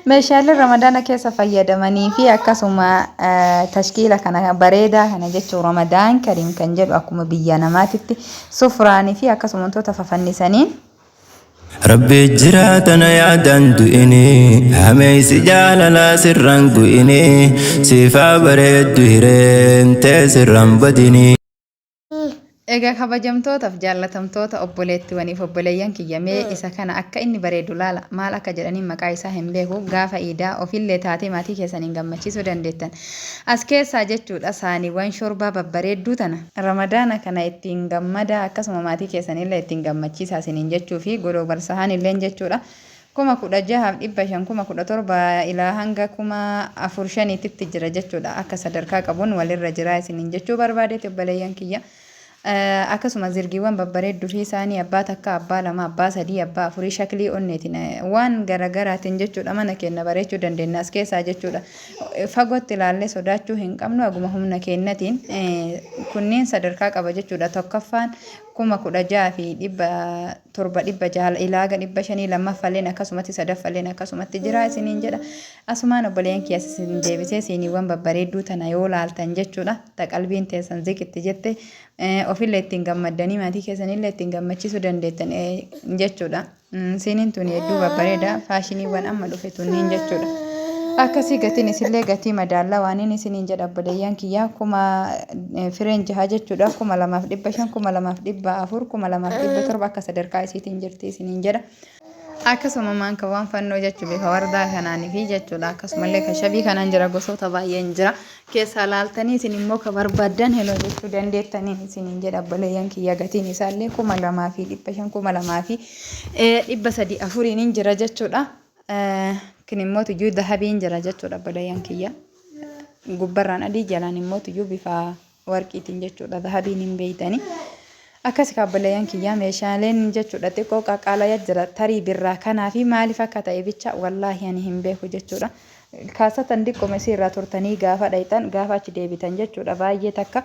Meeshaaleen Ramadaana keessa fayyadamanii fi akkasuma tashkiila kana bareedaa kana jechuun Ramadaan Kariim kan jedhu akkuma biyya namaatitti sufraanii fi akkasuma wantoota fafannisaniin. Rabbi jira tana yaadaan du'ini, hameessi jaalalaa sirraan gu'ini, siifaa bareeddu hireen tee sirraan badini. Egaa kabajamtootaaf jaallatamtoota obboleettiwaniif obboleeyyan kiyya, mee isa kana akka inni bareedu laala. Maal akka jedhaniin maqaa isaa hin beeku. Gaafa iidaa ofillee taatee maatii keessaniin gammachiisuu dandeettan. As keessaa jechuudha saaniiwwan shorbaa babbareedduu tana. Ramadaana kana ittiin gammadaa, akkasuma maatii keessanillee ittiin gammachiisaa isiniin jechuufi global sahaanilleen jechuudha. 16,500, 17,000 ilaa hanga 4,000 5titti jira jechuudha. Akka sadarkaa qabuun walirra jira isiniin jechuu barbaadeeti, obboleeyyan kiyya. Akkasuma zirgiiwwan babbareedduu fi isaanii abbaa takka, abbaa lama, abbaa sadii, abbaa afurii, shaklii onneetiin, waan garagaraatiin jechuudha, mana keenya bareechuu dandeenya as keessaa jechuudha. Fagootti ilaallee sodaachuu hin qabnu, aguma humna keenyatiin kunneen sadarkaa qaba jechuudha. Tokkoffaan 16,700, 600 ilaaga 500, lammaffalleen akkasumatti, sadaffalleen akkasumatti jira isiniin jedha. Asumaan obboleeyyan kiyya isin deebisee siiniiwwan babbareedduu tana yoo laaltan jechuudha. Ta qalbiin teessan ziqitti jette ofillee ittiin gammaddanii maatii keessanillee ittiin gammachiisuu dandeettan jechuudha. Siiniin tuni hedduu babbareeda, faashiniiwwan amma dhufe tunniin jechuudha. Akkasii gatiin isillee gatii madaallaa waan inni isiniin jedha, obboleeyyan kiyya. Kuma fireen jaha jechuudha, 2,500, 2,400, 2,700 akka sadarkaa isiitiin jirti isiniin jedha. Akkasuma maanka waan fannoo jechuu bifa wardaa kanaanii fi jechuudha. Akkasumallee kashabii kanaan jira, gosoota baay'een jira. Keessaa laaltanii isin immoo ka barbaaddan heloo jechuu dandeettaniin isiniin jedha, obboleeyyan kiyya. Gatiin isaallee 2,500, 2,300, afuriin hin jira jechuudha. Kun immoo tuyyuu dahabiin jira jechuudha, obboleeyyan kiyya. Gubbarraan adii, jalaan immoo tuyyuu bifa warqiitiin jechuudha. Dahabiin hin beeytanii. Akkas obboleeyyan kiyya, meeshaaleen jechuudha xiqqoo qaqqaalaya jira tarii birraa kanaa fi maaliif akka ta'e bicha wallaahi ani hin beeku jechuudha. Kaasatan diqqoma isii irraa turtanii gaafa dhayxan, gaafa achi deebitan jechuudha, baay'ee takka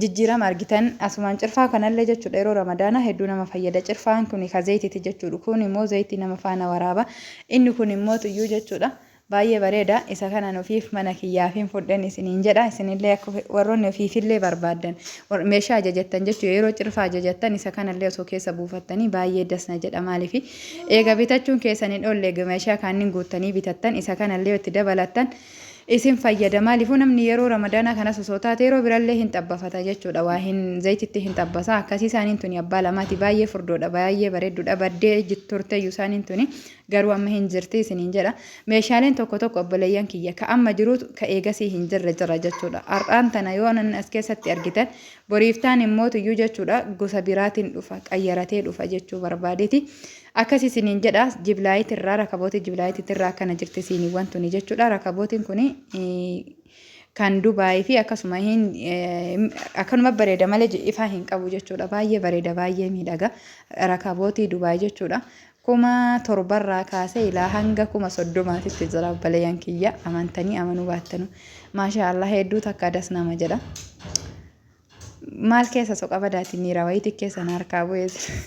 jijjiirama argitan. Asumaan cirfaa kanallee jechuudha yeroo Ramadaanaa hedduu nama fayyada. Cirfaan kun ka zayitiiti jechuudha. Kun immoo zayitii nama faana waraaba. Inni kun immoo tuyyuu jechuudha. Baay'ee bareeda. Isa kanan ofiif mana kiyyaafin fudhen isiniin jedha. Isinillee akka warroonni ofiifillee barbaaddan meeshaa ajajattan jechuudha. Yeroo cirfaa ajajattan isa kanallee osoo keessa buufattanii baay'ee dasna jedha. Maaliifi eega bitachuun keessan hin oolle, meeshaa kaannin guuttanii bitattan, isa kanallee itti dabalattan isin fayyada. Maaliifuu namni yeroo Ramadaanaa kanas osoo taate yeroo birallee hin xabbafata jechuudha. Waa hin zayititti hin xabbasa. Akkasii isaaniin tuni abbaa lamaati, baay'ee furdoodha, baay'ee bareedduudha. Baddee turteyyuu isaaniin tuni garuu amma hin jirti isiniin jedha. Meeshaaleen tokko tokko, obboleeyyan kiyya, ka amma jirutu ka eegasii hin jirre jira jechuudha. Har'aan tana yoo nan as keessatti argitan, boriiftaan immoo tuyyuu jechuudha gosa biraatiin dhufa, qayyaratee dhufa jechuu barbaadeeti. Akkas isiniin jedha. Jiblaayit irraa, rakaboota jiblaayit irraa akkana jirti siiniiwwan tuni jechuudha. Rakabootiin kuni kan Dubaayii fi akkasuma hin akkanuma bareeda malee ifaa hin qabu jechuudha. Baay'ee bareeda, baay'ee miidhaga. Rakabootii Dubaay jechuudha. 7,000rraa kaasee ilaa hanga 30,000titti jira, obboleeyyan kiyya, amantanii amanuu baattanu. Maashaa Allah, hedduu takka das nama jedha. Maal keessa soqa badaati miira wayiiti keessa na harkaa bu'ee jira.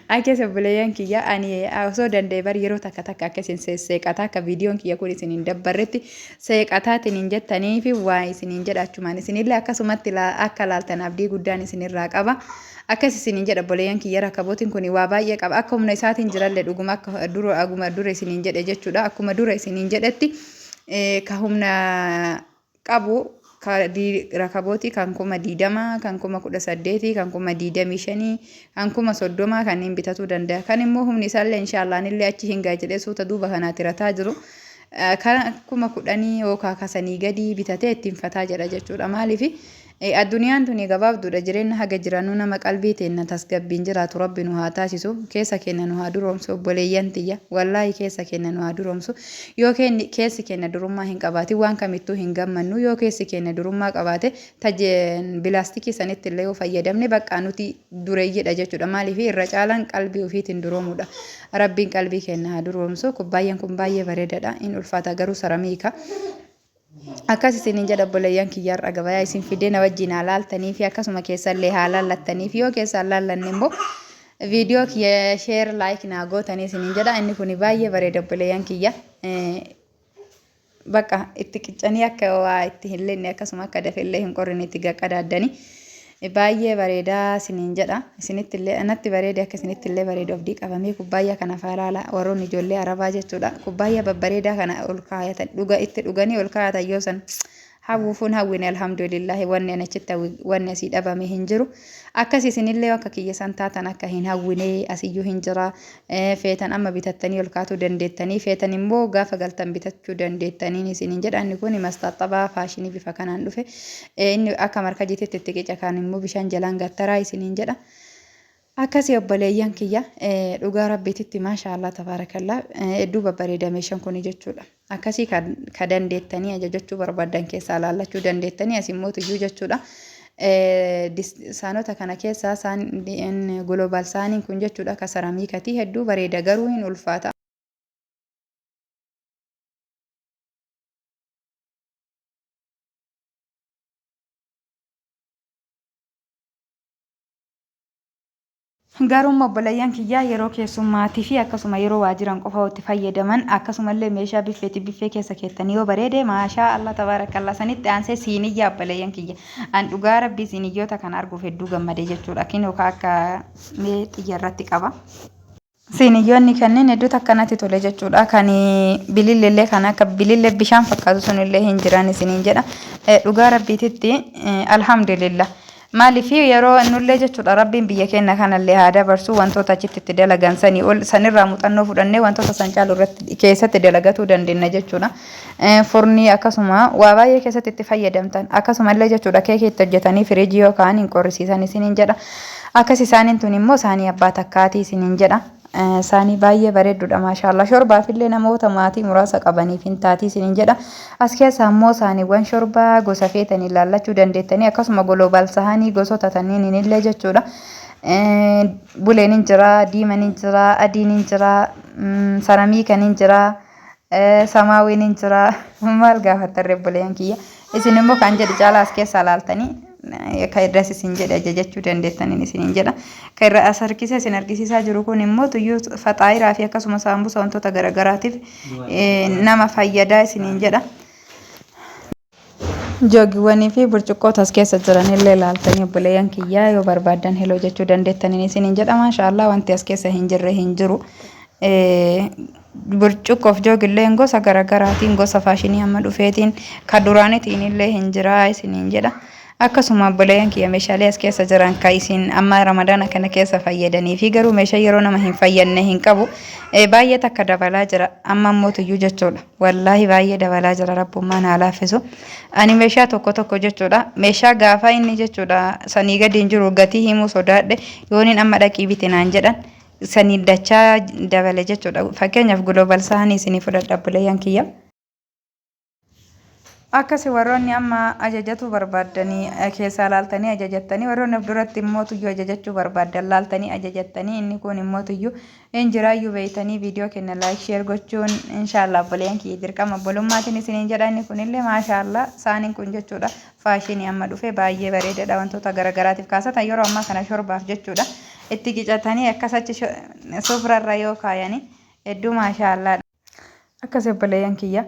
Akkas obboleeyyan kiyya, ani osoo danda'e bar yeroo takka takka akka isin seeqataa, akka viidiyoon kiyya kun isin hin dabbarretti seeqataatiin hin jettanii fi waa isiniin jedha. Achumaan isinillee akkasumatti akka laaltan abdii guddaan isinirraa qaba. Akkas isiniin jedha, obboleeyyan kiyya. Rakabootiin kun waa baay'ee qaba. Akka humna isaatiin jirallee dhuguma akka dura aguma dura isiniin jedhe jechuudha. Akkuma dura isiniin jedhetti ka humna qabu rakabootii kan 20,000, kan 18,000, kan 25,000, kan 30,000 kanneen bitatuu danda'a. Kan immoo humni isaallee inshaallah anillee achi hin ga'a jedhee suuta duuba kanaatti rataa jiru. Kan 10,000 yookaan kasanii gadi bitatee ittiin fataa jedha jechuudha. Maaliif addunyaan tuni gabaabduudha. Jireenya haga jiranuu nama qalbii teenna tasgabbiin jiraatu Rabbi nu haa taasisu. Keessa keenya nu haa duroomsu, obboleeyyan tiyya. Wallaahi keessa keenya nu haa duroomsu. Yoo keessi keenya durummaa hin qabaatin waan kamittuu hin gammannu. Yoo keessi keenya durummaa qabaate bilaastikii sanitti illee yoo fayyadamne baqqaa nuti dureeyyiidha jechuudha. Maaliif irra caalaan qalbii ofiitiin duroomuudha. Rabbiin qalbii keenya haa duroomsu. Kubbaayyaan kun baay'ee bareedaadha. In ulfaata garuu, saramiika. Akkas isiniin jedha, obboleeyyan kiyya. Har'a gabayaa isin fidee na wajjin haa laaltanii fi akkasuma keessallee haa laallattanii fi yoo keessaan laallanne immoo Viidiyoo kiyya share like naa gootanii isiniin jedha. Inni kun baay'ee bareeda obboleeyyan kiyya. Bakka itti qiccanii akka waa itti hin lenne akkasuma akka dafellee hin qorrine itti gaqqadaaddanii. Baay'ee bareedaa isiniin jedha. Isinitti illee anatti bareede akka isinitti illee bareedu abdii qabamee kubbaayyaa kana faa laala warroonni ijoollee arabaa jechuudha. Kubbaayyaa babbareedaa kana ol kaayatan dhuga itti dhuganii ol kaayatan yoo san hawwuufuun hawwine alhamdulillahi wanni ani achitti hawwi wanni asii dhabame hin jiru. Akkas isinillee akka kiyya san taatan akka hin hawwine asiyyuu hin jira. Feetan amma bitattanii ol kaatuu dandeettanii feetan immoo gaafa galtan bitachuu dandeettaniin isiniin jedha. Inni kun mastaaxabaa faashinii bifa kanaan dhufe. Inni akka markajititti itti qica kaan immoo bishaan jalaan gattaraa isiniin jedha. Akkasii obboleeyyan kiyya dhugaa rabbiititti maashaa Allah tabaarakallaa hedduu babbareeda meeshaan kuni jechuudha. Akkasii ka dandeettanii ajajachuu barbaaddan keessaa laallachuu dandeettanii as immoo tuyyuu jechuudha. Saanota kana keessaa saan global saaniin kun jechuudha ka saramiikatii hedduu bareeda garuu hin ulfaata. Garuummoo obboleeyyan kiyyaa yeroo keessummaatii fi akkasuma yeroo waa jiran qofa itti fayyadaman akkasumallee meeshaa biffeeti biffee keessa keettanii yoo bareede maashaa Allah tabaarakkallah sanitti aansee siiniyyaa obboleeyyan kiyya an dhugaa rabbii siiniyyoota kana arguuf hedduu gammade jechuudha kinoo ka akka mee xiyya irratti qaba. Siiniyyoonni kanneen hedduu takka natti tole jechuudha. Kan bililleellee kan akka bilillee bishaan fakkaatu sunillee hin jiran isiniin jedha. Dhugaa rabbiititti alhamdulillah. Maaliif yeroo nullee jechuudha rabbiin biyya keenya kanallee haa dabarsu wantoota achitti itti dalagan sanii ol sanirraa muuxannoo fudhannee wantoota san caalu irratti keessatti dalagatuu dandeenya jechuudha. Furnii akkasuma waa baay'ee keessatti itti fayyadamtan akkasumallee jechuudha keekii itti hojjetanii firiijii yoo kaa'an hin qorrisiisan isiniin jedha. Akkas isaaniin tun immoo saanii abbaa takkaatii isiniin jedha. Saanii baay'ee bareeddudha maashaallah. Shorbaafillee namoota maatii muraasa qabaniif hin taatii isiniin jedha. As keessa ammoo saaniiwwan shorbaa gosa feetanii laallachuu dandeettanii akkasuma goloobaal sahaanii gosoota tanniiniin illee jechuudha. Buleen hin jira, diiman hin jira, adiin hin jira, saramiikan hin jira. Samaawiin hin jira maal gaafattan obboleeyyan kiyya isin immoo kan jedhu caalaa as keessaa laaltanii kan irras isin jedhe ajajachuu dandeettaniin isiniin jedha. Kan irra as harkisee isin argisiisaa jiru kun immoo tuyyuu faxaayiraa fi akkasuma saambusa wantoota garaagaraatiif nama fayyadaa isiniin jedha. Joogiwwanii fi burcuqqoota as keessa jiran illee ilaaltanii obboleeyyan kiyyaa yoo barbaaddan heloo jechuu dandeettaniin isiniin jedha. Maashaallah wanti as keessa hin jirre hin jiru. Burcuqqoof joogilleen gosa garaagaraatiin gosa faashinii amma dhufeetiin ka duraanitiin illee hin jira isiniin jedha. Akkasuma obboleeyyan kiyya meeshaalee as keessa jiran ka isin amma ramadaana kana keessa fayyadanii fi garuu meeshaa yeroo nama hin fayyadne hin qabu baay'ee takka dabalaa jira amma immoo tuyyuu jechuudha. Wallaahi baay'ee dabalaa jira rabbummaan haa laaffisu. Ani meeshaa tokko tokko jechuudha meeshaa gaafa inni jechuudha sanii gadi hin jiru gatii himuu sodaadhe yooniin amma dhaqii biti naan jedhan sanii dachaa dabale jechuudha. Fakkeenyaaf global saanii isinii fudhadha obboleeyyan kiyya. Akkasi warroonni amma ajajatuu barbaaddanii keessaa laaltanii ajajattanii warroonni of duratti immoo tuyyuu ajajachuu barbaaddan laaltanii ajajattanii inni kun immoo tuyyuu hin jiraayyuu beeytanii viidiyoo kenna laayik sheer gochuun inshaallah obboleeyyan kiyya dirqama obbolummaatiin isiniin jedha inni kunillee maashaallah saaniin kun jechuudha faashinii amma dhufe baay'ee bareedaadha wantoota garagaraatiif kaasatan yeroo ammaa kana shorbaaf jechuudha itti qicatanii akkas achi sufrarra yoo kaayanii hedduu maashaallah. Akkasi obboleeyyan kiyya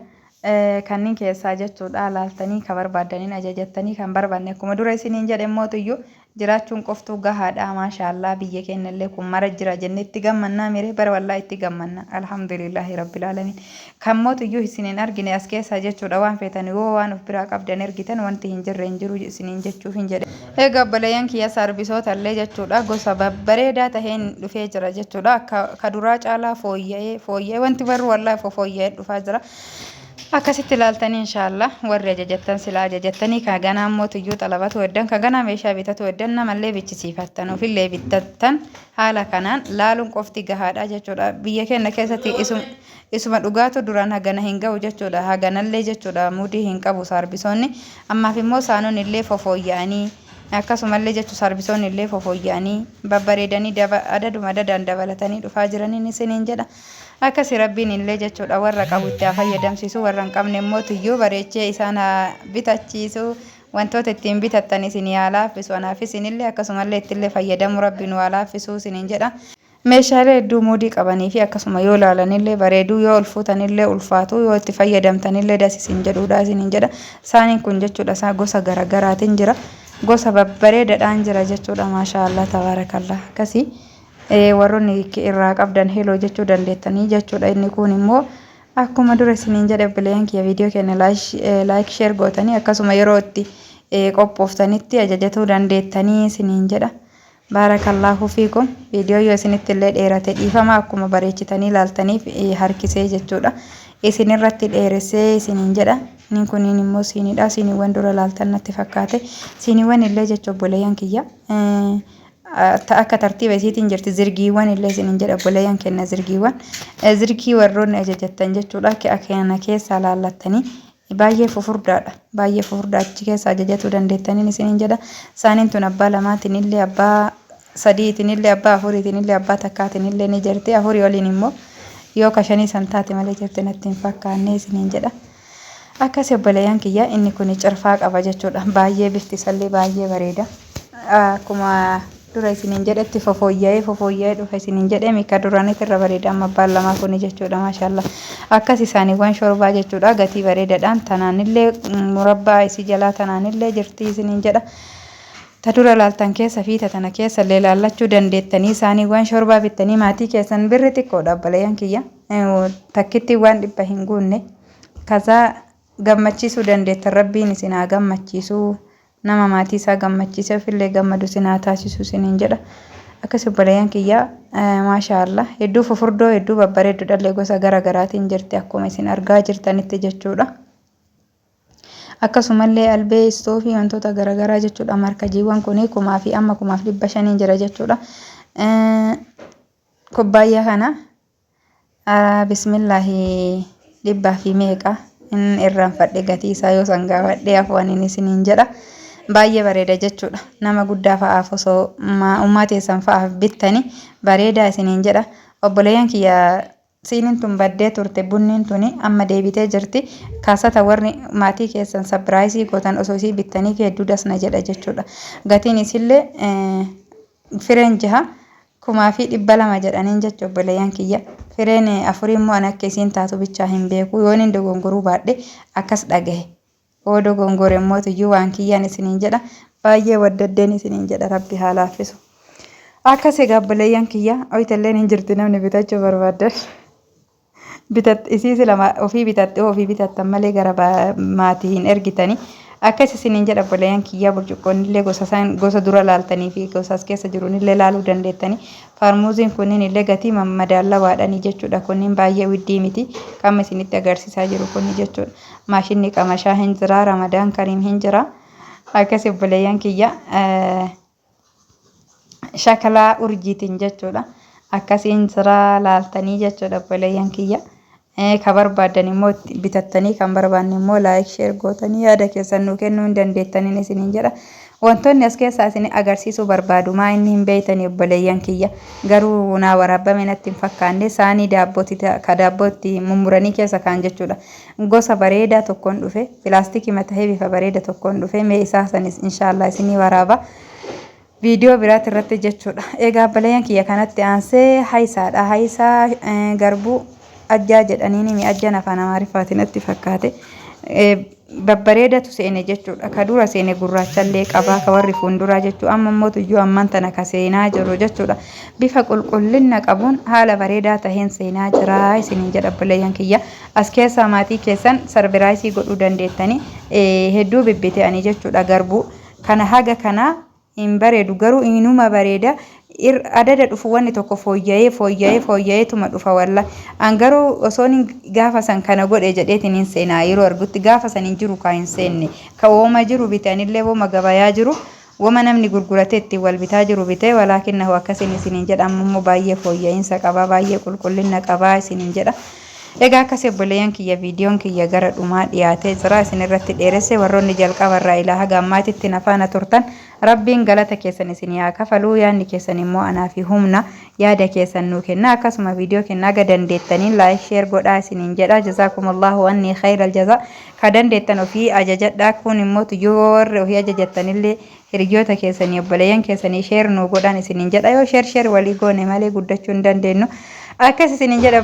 kanniin keessaa jechuudha laaltanii ka barbaaddaniin ajajattanii kan barbaanne akkuma dura isiniin jedhe mootuyyuu jiraachuun qoftuu gahaadha maashaallaa biyya keenyallee kun mara jira jennee itti gammannaa miree bara wallaa itti gammanna alhamdulillaahi rabbil aalamiin kan mootuyyuu isin hin argine as keessaa jechuudha waan feetan yoo waan of biraa qabdan ergitan wanti hin jirre hin jiru isiniin jechuuf hin jedhe. Egaa obboleeyyan kiyya saarbisoota illee jechuudha gosa babbareedaa taheen dhufee jira jechuudha akka ka duraa caalaa fooyya'ee fooyya'ee wanti barru wallaahi fofooyya'ee dhufaa jira. Akkasitti ilaaltanii inshaallah warri ajajattan silaa ajajattanii ka ganaa immoo tuyyuu xalabatu heddan ka ganaa meeshaa bitatu heddan namallee bichisiifattan ofillee bittattan haala kanaan laaluun qofti gahaadha jechuudha biyya keenya keessatti isuma dhugaatu duraan hagana hin ga'u jechuudha. Haganallee jechuudha mudii hin qabu saarbisoonni. Ammaaf immoo saanonni illee fofooyya'anii akkasumallee jechu saarbisoonni illee fofooyya'anii babbareedanii adaduma adadaan dabalatanii dhufaa jiraniin isiniin jedha. Akkasi rabbiin illee jechuudha warra qabu itti haa fayyadamsiisu warra hin qabne immoo tuyyuu bareechee isaan haa bitachiisu. Wantoota ittiin bitattan isinii haa laaffisu, anaaf isinillee akkasumallee ittillee fayyadamu Rabbi nu haa laaffisuu isiniin jedha. Meeshaalee hedduu muudii qabanii fi akkasuma yoo laalanillee bareeduu, yoo ol fuutanillee ulfaatu, yoo itti fayyadamtanillee das isin jedhuudha isiniin jedha. Saaniin kun jechuudha isaa gosa garagaraatiin jira. Gosa babbareedadhaan jira jechuudha. Maashaa Allah tabaarakallah. Akkasii warroonni irraa qabdan heloo jechuu dandeettanii jechuudha. Inni kun immoo akkuma dura isiniin jedhe obboleeyyan kiyya, viidiyoo keenya like, share gootanii akkasuma yeroo itti qophooftanitti ajajatuu dandeettanii isiniin jedha. Baarakallaahu fiikum. Viidiyoo yoo isinitti illee dheerate dhiifama, akkuma bareechitanii ilaaltaniif harkisee jechuudha. Isin irratti dheeressee isiniin jedha. Inni kuniin immoo siiniidha. Siiniiwwan dura ilaaltan natti fakkaate. Siiniiwwan illee jecha obboleeyyan kiyya. Akka tartiiba isiitiin jirti, zirgiiwwan illee isiniin jedha obboleeyyan kenna zirgiiwwan. Zirgii warroonni ajajattan jechuudha. Kana keessaa laallattanii baay'ee fufurdaadha. Baay'ee fufurdaa, achi keessa ajajatuu dandeettaniin isiniin jedha. Saaniin tun abbaa lamaatiin illee, abbaa sadiitiin illee, abbaa afuriitiin illee, abbaa takkaatiin illee ni jirti. Afurii oliin immoo yoo ka shanii san taate malee jirti natti hin fakkaanne isiniin jedha. Akkasi obboleeyyan kiyya, inni kun cirfaa qaba jechuudha. Baay'ee bifti isallee baay'ee bareeda. Akkuma dura isiniin jedhetti fofooyya'ee fofooyya'ee dhufa isiniin jedhee, mika duraanitti irra bareeda amma abbaan lamaa kuni jechuudha, maashaallah. Akkas isaaniiwwan shorbaa jechuudha, gatii bareedaadhaan tanaanillee murabbaa isii jalaa tanaanillee jirti isiniin jedha. Ta dura laaltan keessa fi ta tana keessa illee laallachuu dandeettanii isaaniiwwan shorbaa bittanii maatii keessan birri xiqqoodha obboleeyyan kiyya. Takkitti waan 100 hin guunne. Kazaa gammachiisuu dandeettan, Rabbiin isin haa gammachiisu. Nama maatii isaa gammachiisee ofillee gammadu isin haa taasisu isiniin jedha. Akkas obboleeyyan kiyya, maashaa Allah, hedduu fufurdoo, hedduu babbareeddu dhallee gosa gara garaatiin jirti akkuma isin argaa jirtanitti jechuudha. Akkasumallee albee, istoofii, wantoota garaagaraa jechuudha. Markajiiwwan kun kumaa fi amma 1500n jira jechuudha. Kubbaayyaa kana bismillaahi dhibbaa fi meeqa hin irraanfadhe, gatii isaa yoo san gaafadhe afwaniin isiniin jedha. Baay'ee bareeda jechuudha. Nama guddaa fa'aaf osoo ummaa teessan fa'aaf bittani bareedaa isiniin jedha. Obboleeyyan kiyya, siiniin tun baddee turte, bunniin tuni amma deebitee jirti. Kaasata warri maatii keessan surprise gootan osoo isii bittanii fi hedduu dasna jedha jechuudha. Gatiin isillee fireen jaha 2,200 jedhaniin jecha obboleeyyan kiyya. Fireen afurii immoo ani akka isiin taatu bichaa hin beeku. Yoon hin dogongoruu baadhe akkas dhagahe. Yoo dogongore immoo tuyyuu waan kiyyaan isiniin jedha. Baay'ee waddaddeen isiniin jedha, Rabbi haa laaffisu. Akkas egaa obboleeyyan kiyya, oytalleen hin jirti, namni bitachuu barbaaddan. Bitat isii sila ofii bitatte, ofii bitattan malee gara maatii hin ergitani. Akkas isiniin jedha obboleeyyan kiyyaa, burcuqqoonni illee gosa isaan gosa dura laaltanii fi gosa as keessa jiruun illee laaluu dandeettani. Faarmuuziin kunniin illee gatii madaallawaadhani jechuudha. Kunniin baay'ee widdii miti. Qaama isinitti agarsiisaa jiru kunni jechuudha. Maashinni qamashaa hin jira, Ramadaan Kariim hin jira. Akkas obboleeyyan kiyya, shakalaa urjiitiin jechuudha. Akkasiin jira, laaltanii jechuudha obboleeyyan kiyya. Ka barbaaddan immoo bitattanii, kan barbaanne immoo like, share gootanii yaada keessan nuu kennuu hin dandeettaniin isiniin jedha. Wantoonni as keessaa isin agarsiisuu barbaadu maa inni hin beeytanii obboleeyyan kiyya. Garuu naa waraabame natti hin fakkaanne, saanii daabbootti ka daabbootti mummuranii keessa kaan jechuudha. Gosa bareedaa tokkoon dhufe, pilaastikii matahee bifa bareeda tokkoon dhufe, mee isaa sanis inshaallah isinii waraaba. Viidiyoo biraati irratti jechuudha. Egaa obboleeyyan kiyya, kanatti aansee hayisaadha. Hayisaa garbuu ajjaa jedhaniin mi ajjaan afaan Amaariffaatiin natti fakkaate. Babbareedatu seene jechuudha. Ka dura seene gurraachallee qabaa, ka warri fuulduraa jechuudha. Amma immoo tuyyuu ammaan tana ka seenaa jiru jechuudha. Bifa qulqullina qabuun haala bareedaa taheen seenaa jira isiniin jedha obboleeyyan kiyya. As keessaa maatii keessan surprise godhuu dandeettanii, hedduu bibbite'anii jechuudha garbuu. Kana haga kanaa hin bareedu, garuu inuma bareeda. Adada dhufu wanni tokko fooyya'ee fooyya'ee fooyya'eetuma dhufa walla. An garuu osoon gaafa san kana godhe jedheetiin hin seenaa, yeroo argutti gaafa san hin jiru kaa hin seenne. Ka wooma jiru bite, anillee wooma gabayaa jiru, woma namni gurguratee ittiin wal bitaa jiru bitee, walaakinnahu akkasiin isiniin jedha. Amma immoo baay'ee fooyya'insa qabaa, baay'ee qulqullina qabaa isiniin jedha. Egaa akkas obboleeyyan kiyya, viidiyoon kiyya gara dhumaa dhiyaatee jira. Isin irratti dheeresse. Warroonni jalqabarraa ilaa haga ammaatitti na faana turtan, Rabbiin galata keessan isinii haa kafaluu. Yaadni keessan immoo anaa fi humna. Yaada keessan nuu kennaa, akkasuma viidiyoo kenna haga dandeettaniin like, share godhaa isiniin jedha. Jazaakumullahu annii khayral jazaa. Ka dandeettan ofii ajajadhaa, kun immoo tuyyuu warri ofii ajajattanillee hiriyoota keessanii, obboleeyyan keessanii share nuu godhaan isiniin jedha. Yoo share share walii goone malee guddachuu hin dandeenyu. Akkas isiniin jedha.